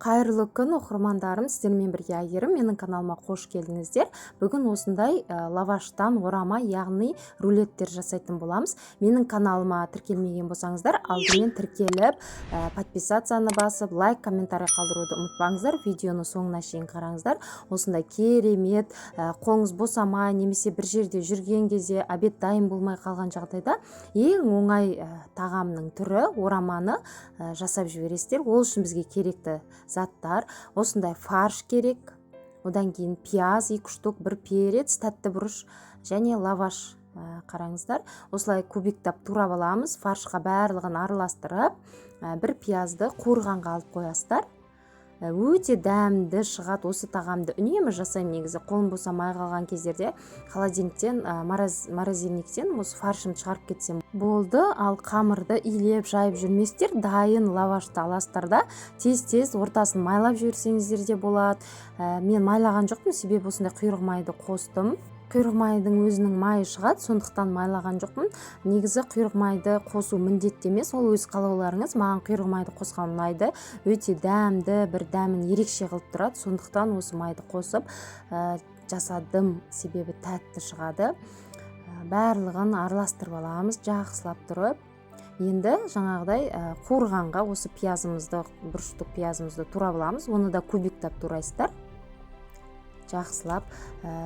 Қайырлы күн, оқырмандарым! Сіздермен бірге Әйгерім. Менің каналыма қош келдіңіздер! Бүгін осындай лаваштан орама, яғни рулеттер жасайтын боламыз. Менің каналыма тіркелмеген болсаңыздар, алдымен тіркеліп, подписацияны басып, лайк, комментарий қалдыруды ұмытпаңыздар. Видеоны соңына шейін қараңыздар. Осындай керемет, қолыңыз босамай немесе бір жерде жүрген кезде обед дайын болмай қалған жағдайда ең оңай тағамның түрі ораманы жасап жібересіздер. Ол үшін бізге керекті заттар: осындай фарш керек, одан кейін пияз екі штук, бір перец, тәтті бұрыш және лаваш. Қараңыздар, осылай кубиктап турап аламыз. Фаршқа барлығын араластырып, бір пиязды қуырғанға алып қоясыздар. Өте дәмді шығады. Осы тағамды үнемі жасаймын негізі. Қолым босамай қалған кездерде холодильниктен, морозильниктен осы фаршымды шығарып кетсем болды. Ал қамырды илеп, жайып жүрместер, дайын лавашты аласыздар да, тез тез ортасын майлап жіберсеңіздер де болады. Мен майлаған жоқпын, себебі осындай құйрық майды қостым. Құйрық майдың өзінің майы шығады, сондықтан майлаған жоқпын. Негізі құйрық майды қосу міндетті емес, ол өз қалауларыңыз. Маған құйрық майды қосқан ұнайды, өте дәмді, бір дәмін ерекше қылып тұрады. Сондықтан осы майды қосып жасадым, себебі тәтті шығады. Барлығын араластырып аламыз жақсылап тұрып. Енді жаңағыдай қуырғанға осы пиязымызды, бір штук пиязымызды турап аламыз. Оны да кубиктап турайсыздар жақсылап.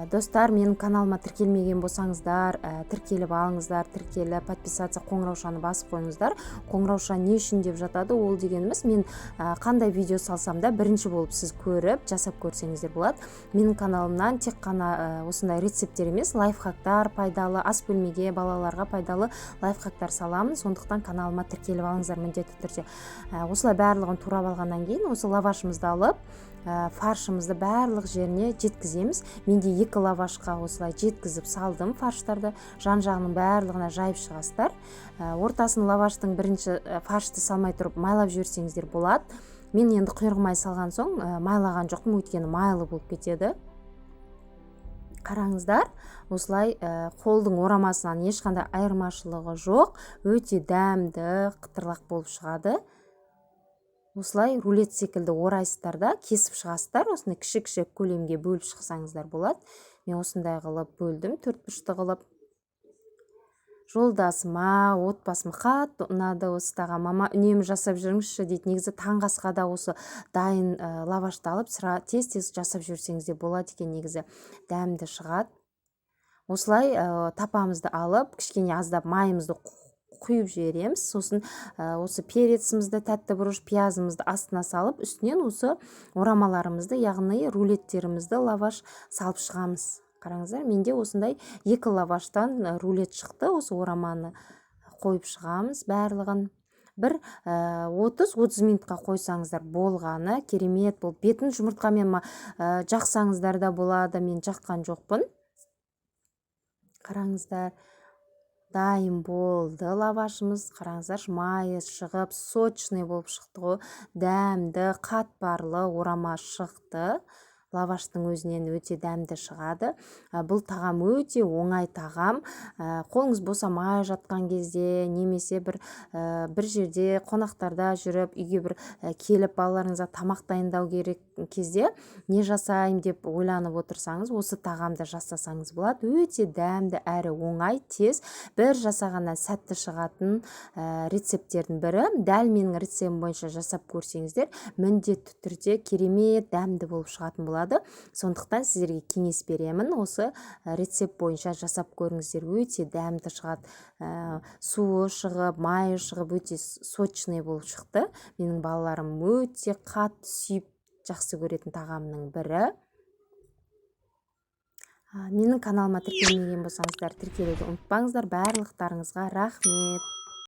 Достар, менің каналыма тіркелмеген болсаңыздар, тіркеліп алыңыздар. Тіркеліп, подписаться, қоңыраушаны басып қойыңыздар. Қоңырауша не үшін деп жатады? Ол дегеніміз, мен қандай видео салсам да, бірінші болып сіз көріп, жасап көрсеңіздер болады. Менің каналымнан тек қана осындай рецепттер емес, лайфхактар, пайдалы, ас бөлмеге, балаларға пайдалы лайфхактар саламын. Сондықтан каналыма тіркеліп алыңыздар міндетті түрде. Осылай барлығын турап алғаннан кейін осы лавашымызды алып, фаршымызды барлық жеріне жеткіземіз. Менде екі лавашқа осылай жеткізіп салдым фарштарды. Жан жағының барлығына жайып шығасыздар. Ортасын лаваштың бірінші фаршты салмай тұрып майлап жіберсеңіздер болады. Мен енді құйрық май салған соң майлаған жоқпын, өйткені майлы болып кетеді. Қараңыздар, осылай қолдың орамасынан ешқандай айырмашылығы жоқ, өте дәмді, қытырлақ болып шығады. Осылай рулет секілді орайсыздар да, кесіп шығасыздар. Осындай кіші кіші көлемге бөліп шықсаңыздар болады. Мен осындай қылып бөлдім, төрт бұрышты қылып. Жолдасыма, отбасыма қатты ұнады осы тағам. «Мама, үнемі жасап жүріңізші», – дейді. Негізі таңғы асқа да осы дайын лавашты алып, тез тез жасап жіберсеңіз де болады екен, негізі дәмді шығады. Осылай тапамызды алып, кішкене аздап майымызды құйып жібереміз. Сосын осы перецімізді, тәтті бұрыш, пиязымызды астына салып, үстінен осы орамаларымызды, яғни рулеттерімізді, лаваш салып шығамыз. Қараңыздар, менде осындай екі лаваштан рулет шықты. Осы ораманы қойып шығамыз барлығын. Бір 30-30 минутқа қойсаңыздар болғаны, керемет болып. Бетін жұмыртқамен жақсаңыздар да болады, мен жаққан жоқпын. Қараңыздар, дайын болды лавашымыз. Қараңыздаршы, майы шығып, сочный болып шықты ғой, дәмді, қатпарлы орама шықты. Лаваштың өзінен өте дәмді шығады. Бұл тағам өте оңай тағам. Қолыңыз босамай жатқан кезде немесе бір жерде қонақтарда жүріп, үйге бір келіп, балаларыңызға тамақ дайындау керек кезде, не жасаймын деп ойланып отырсаңыз, осы тағамды жасасаңыз болады. Өте дәмді әрі оңай, тез, бір жасағаннан сәтті шығатын рецепттердің бірі. Дәл менің рецептім бойынша жасап көрсеңіздер, міндетті түрде керемет дәмді болып шығатын болады. Сондықтан сіздерге кеңес беремін, осы рецепт бойынша жасап көріңіздер, өте дәмді шығады. Суы шығып, майы шығып, өте сочный болып шықты. Менің балаларым өте қатты сүйіп, жақсы көретін тағамның бірі. Менің каналыма тіркелмеген болсаңыздар, тіркелуді ұмытпаңыздар. Барлықтарыңызға рахмет!